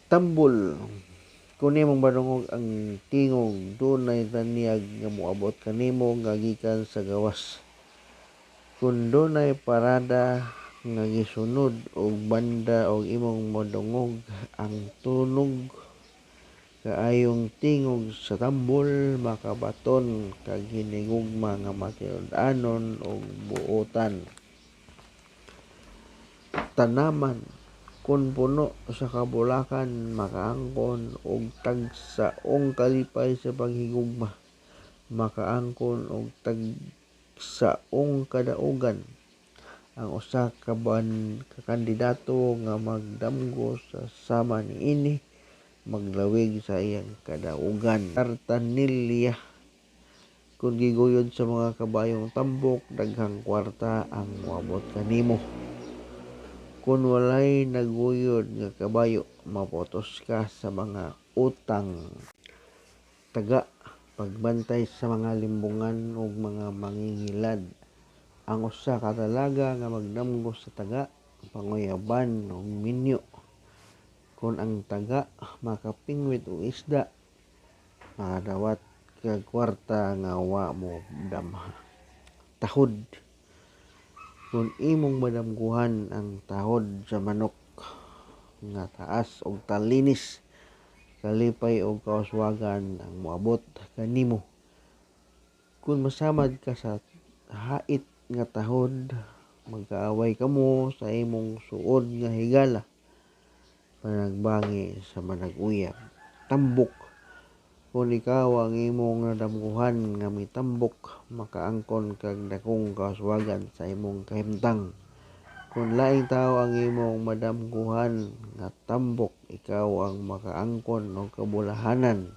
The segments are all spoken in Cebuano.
Tambol. Kon imong madungog ang tingog, dunay tanyag nga moabot kanimo nga gikan sa gawas. Kon dunay parada nga gisunod og banda ug imong madungog ang tunog kaayong tingog sa tambol, makabaton kag hinigugma nga matinud-anon ug buotan. Tanaman. Kon puno sa kabulakan, makaangkon og tagsaong kalipay sa paghigugma, makaangkon og tagsaong kadaugan. Ang usa ka kandidato nga magdamgo sa sama niini maglawig sa iyang kadaugan. Tartanilya. Kon giguyod sa mga kabayong tambok, daghang kwarta ang moabot kanimo. Kon walay naguyod nga kabayo, maputos ka sa mga utang. Taga. Pagbantay sa mga limbungan ug mga mangingilad. Ang usa ka dalaga nga magdamgo sa taga, panguyaban ug minyo. Kon ang taga makapingwit og isda, makadawat kag kwarta nga wa mo damha. Tahod. Kon imong madamgohan ang tahod sa manok nga taas ug talinis, kalipay ug kauswagan ang moabot kanimo. Kon mosamad ka sa hait nga tahod, magkaaway kamo sa imong suod nga higala. Panagbangi sa manag-uyab. Tambok. Kon ikaw ang imong nadamgohan nga mitambok, makaangkon kag dakong kauswagan sa imong kahimtang. Kon laing tawo ang imong madamgohan nga tambok, ikaw ang makaangkon og kabulahanan.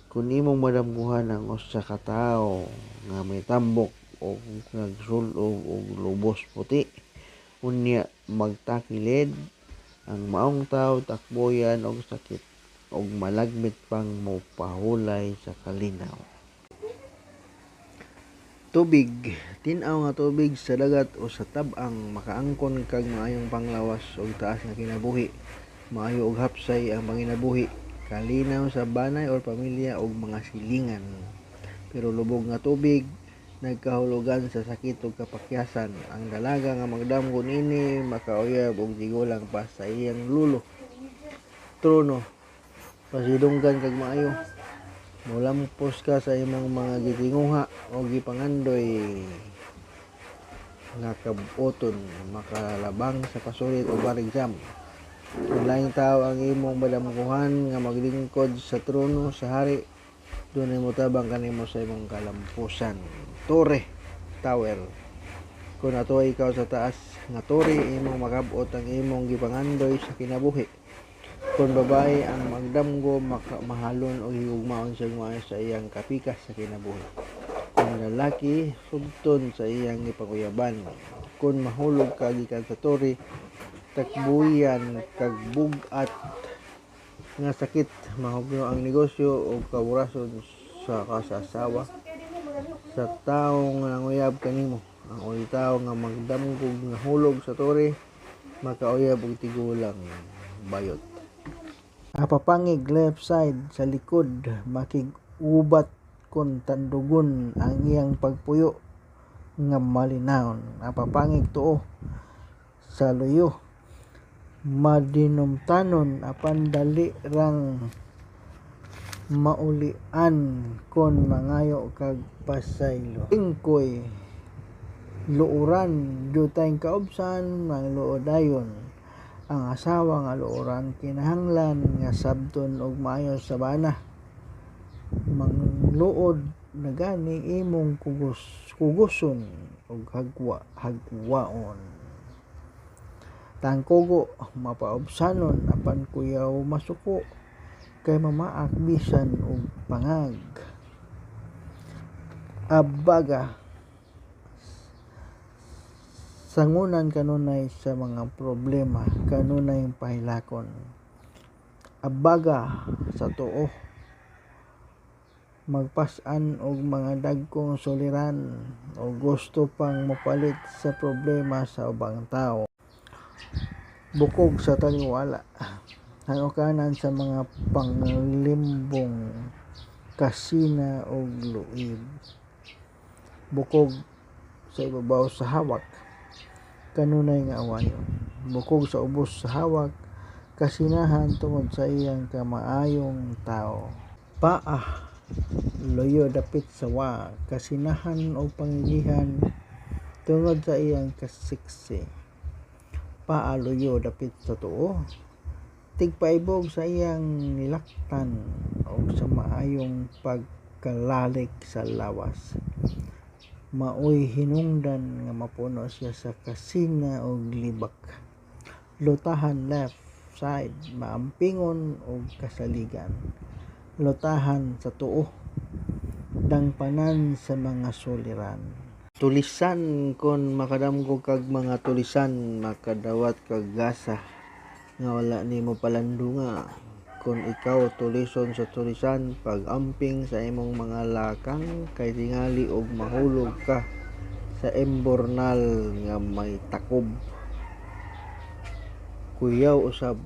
Kon imong madamgohan ang usa ka tawo nga mitambok ug nagsul-ob og lubos puti, unya magtakilid, ang maong tawo takboyan og sakit ug malagmit pang mopahulay sa kalinaw. Tubig. Tin-aw nga tubig sa dagat o sa tab-ang, makaangkon kag maayong panglawas ug taas nga kinabuhi. Maayo ug hapsay ang panginabuhi, kalinaw sa banay or pamilya ug mga silingan. Pero lubog nga tubig nagkahulugan sa sakit ug kapakyasan. Ang dalaga nga magdamgo niini makauyab og tigulang pa sa iyang lolo. Trono. Pasidunggan kag maayo. Molampos ka sa imong mga gitinguha o gipangandoy nga kab-oton, makalabang sa pasulit o bar exam. Kung laing tawo ang imong madamgohan nga maglingkod sa trono sa hari, dunay motabang kanimo sa imong kalampusan. Tore, tower. Kung atua ikaw sa taas nga tore, imong makab-ot ang imong gipangandoy sa kinabuhi. Kon babaye ang magdamgo, mahalon ug higugmaon siyang maayo sa iyang kapikas sa kinabuhi. Kon lalaki, sugton sa iyang gipanguyaban. Kon mahulog ka gikan sa tore, takbuyan kag bug-at nga sakit, mahugno ang negosyo ug kawurason sa kasasawa sa tawo nga nanguyab kanimo. Ang ulitawo nga magdamgog nahulog sa tore, makauyab og tigulang bayot. Apapangig, left side, sa likod, makig-ubat kon tandugon ang iyang pagpuyo nga malinawon. Apapangig, tuo, sa luyo, madinumtanon apan dali rang mauli-an kon mangayo kag pasaylo. Tingkoy, luoran, dyutay kaubsan mangluod dayon. Ang asawa nga luoran kinahanglan nga sabton og maayo sa bana. Mangluod na gani imong kugoson ug hagwaon. Tangkugo, mapaubsanon apan kuyaw masuko kay mamaak bisan og pangag. Abaga, sangunan kanunay sa mga problema, kanunay pahilakon. Abaga, sa tuo, magpas-an og mga dagkong suliran ug gusto pang mopalit sa problema sa ubang tawo. Bukog sa taliwala. Hanukanan sa mga panglimbong, kasina ug luib. Bukog sa ibabaw sa hawak, kanunay nga awayon. Bukog sa ubos sa hawak, kasinahan tungod sa iyang kamaayong tawo. Paa luyo dapit sawa, kasinahan ug pangigihan tungod sa iyang ka-sexy. Paa luyo dapit sa tuo, tigpaibog sa iyang nilaktan ug sa maayong pagkalalik sa lawas. Maoy hinungdan nga mapuno siya sa kasina ug libak. Lutahan, left side, maampingon ug kasaligan. Lutahan sa tuo, dangpanan sa mga suliran. Tulisan: kon makadamgo kag mga tulisan, makadawat kag gasa nga wala nimo palandunga. Kon ikaw tulison sa tulisan, pag-amping sa imong mga lakang kay tingali og mahulog ka sa imburnal nga may takob. Kuyaw usab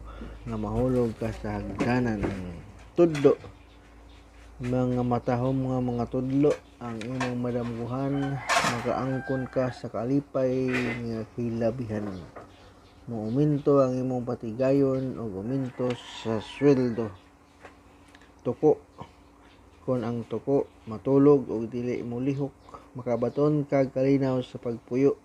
nga mahulog ka sa hagdanan. Tudlo: mga matahom nga mga tudlo ang imong madamgohan, makaangkon ka sa kalipay nga hilabihan. Moumento ang imong patigayon ug aumento sa sweldo. Tuko: kon ang tuko matulog ug dili molihok, makabaton kag kalinaw sa pagpuyo.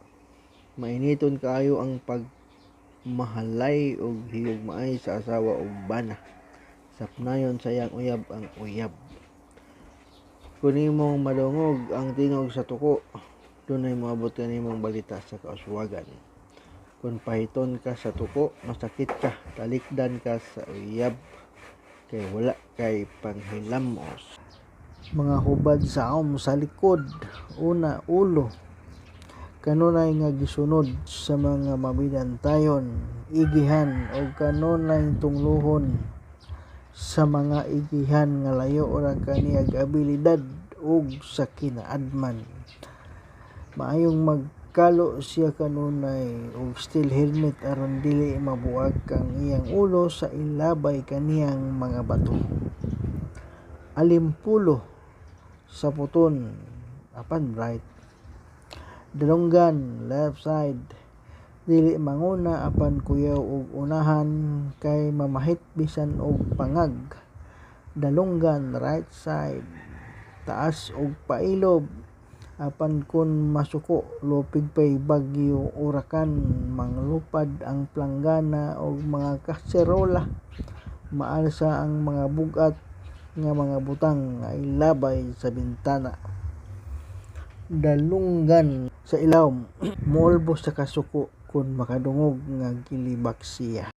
Mainiton kaayo ang pagmahalay ug higugmaay sa asawa ug bana. Sapnayon sa iyang uyab ang uyab. Kon imong madungog ang tingog sa tuko, dunay moabot kanimong balita sa kauswagan. Kon pahiton ka sa tuko, masakit ka, talikdan ka sa uyab kay wala kay panghilamos. Mga hubad sa awom sa likod: Una, ulo. Kanunay nga gisunod sa mga mabidantayon, igihan, ug kanunay tunglohon sa mga igihan nga layo ra kaniyag abilidad ug sa kinaadman. Maayong magkalo siya kanunay og steel helmet aron dili mabuak ang iyang ulo sa ilabay kaniyang mga bato. Alimpulo sapoton apan bright. Dalunggan, left side, dili manguna apan kuyaw og unahan kay mamahit bisan og pangag. Dalunggan, right side, taas og pailob apan kon masuko lupig pay bagyo urakan manglupad ang planggana ug mga kaserola, maalsa ang mga bug-at nga mga butang nga ilabay sa bintana. Dalunggan sa ilawom, moulbos sa kasuko kon makadungog nga gilibak siya.